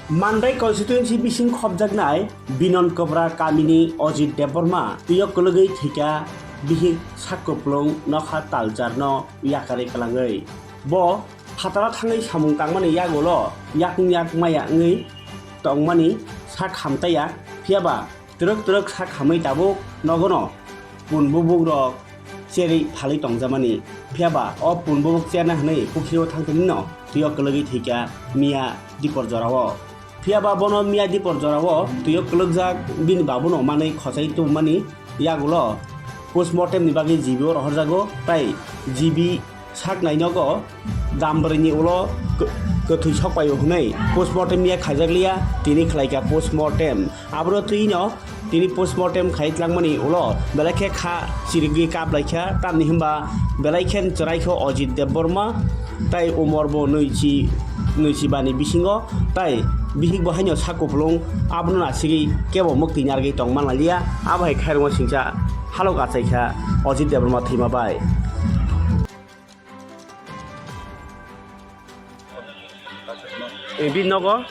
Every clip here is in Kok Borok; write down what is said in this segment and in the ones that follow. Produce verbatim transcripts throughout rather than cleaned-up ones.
Mandai constituency bising khopjaknai Binon Kobra kamini Ojit Debbarma twio kwlwgwi thwikha, bihik sak kupulung nokha talcharno yakarwi kwlangwi. Bo phataro thangwi samung tangmani yagulo yakung yak maya wngwi tongmani sak hamtaiya, phiyaba twrwk twrwk sak hamwi tabuk nogono pun bubukrok cherwi phalwi tongjamani. Phiyaba o pun bubuk cherna hwnwi pukhiro thangtini no twio kwlwgwi thwikha miya dipor jorao. Phiyaba bono miya dipor jorao twio kwlwkjak bini babuno manwi khosai tubumani yagulo postmortem ni bagwi G B o rohorjago, tai G B sak nainogo dam bwrwini ulo kw-, kwthwi sokpaio hwnwi postmortem ya khaijakliya, tini khlaikha postmortem. Aboro twino tini postmortem khai tlangmani ulo belai khe kha chirigwi kaplaikha, tamni hwnba belai khe chwraikho Ojit Debbarma tai umor bo nwichi, nwichi bani bisingo, tai bihik bo haino sak kupulung, abono nasigwi kebo mwktwi narwgwi tong manlaiya, abo hai khairokma singcha halok achaikha Ojit Debbarma thwima bai. Eh, bini nogo?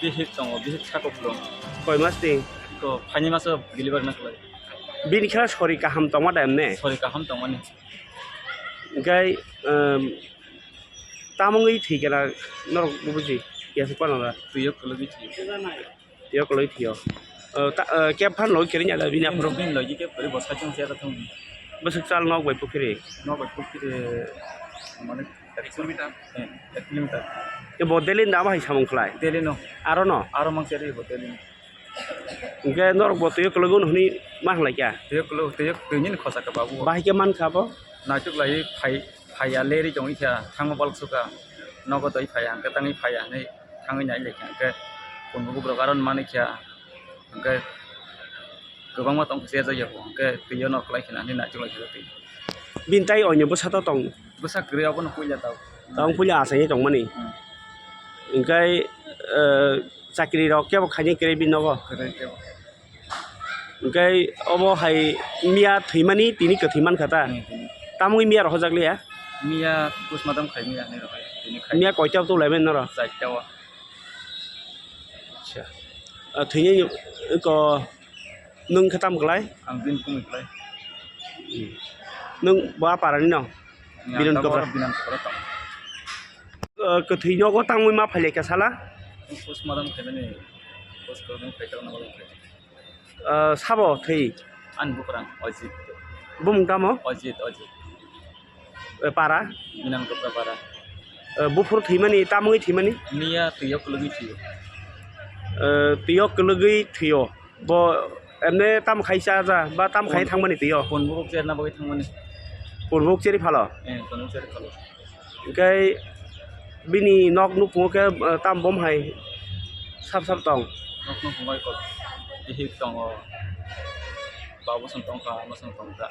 Bihik tongo, bihik sako phulo. Koi mas ni? Ko phaini maso deliver na khlai. Bini khe sori kaham tongma da emne? Sori kaham tongmani. Hingke, em, tamungwi thwi kena norok buji, yasuk panora. Twiyo khulugwi thwi. Twiyo kwlwi thwiyo. O, ta, o, keb phan logi kwrwi nya da bini aphuru? Bini logi keb kwrwi bo sachung se da thung. Bwswk chal nok bai pukhiri? Nok bai pukhiri, mane, ek kilometer. Eh, ek kilometer. E bo daily da bahai samung khlai? Daily no. Aro no? Aro mang chari bo daily no. Hingke norok bo twiyo kwlwi hwnwi ma khlai kha? Twiyo kwlwi, twiyo, twiyo ni khosa kha babu. Bahai khe man kha bo? Naituk lai phai, phaiya leri tongwi kha, thangma balok sukha. Nogo twi phaiya, hingke tangwi phaiya hwnwi. Thangwi nai le kha, hingke pun bubukrok aro manwi kha, hingke kwbangma tong khe cherjak ya bo, hingke twiyo no kwlai khna hinwi naichuk lai kha twi. Bini tai oinw bwsa to tong? Bwsa kwrwi, abono puila tao. Tong puila achaini tongmani? Hmm. Hingke, eh, chakri rok kebo khaini kwrwi bini nogo? Kwrwi kebo. Hingke obo hai miya thwimani tini kwthwi mankha ta? Hmm, tini. Tamungwi miya rohorjak liya? Miya postmortem khai miya hinwi rohor, tini khai. Miya koita o tubulai mani norok? Chaita o. Acha. Ah, thwini ko nwng khe tam klai? Ang bini kumi klai. Hmm. Nwng bo a parani no? Ni ang Biran tabuk Kobra. Biran Kobra tong. Ah, kwthwi nogo tangwi ma phailai kha sala? Postmortem khaimani, postmortem khaitokna bagwi khaitokna. Ah, sabo thwi? Ani bukrang, Ojit. Bumung tamo? Ojit, Ojit. Eh, para? Binan Kopra para. Eh, buphuru thwimani, tamungwi thwimani? Miya twiyo kwlwgwi thwiyo. Eh, twiyo kwlwgwi thwiyo. Bo emne tam khai cha ja, ba tam khai Pun-, thangmani twiyo? Pun bubuk cherna bagwi thangmani. Pun bubuk cheri phalo? Eh, pun bubuk cheri phalo. Hingke bini nok nukhungo khe, eh, tam bom hai sap sap tong? Nok nukhungo kok bihik tongo, babu song tongkha, ama song tongkha.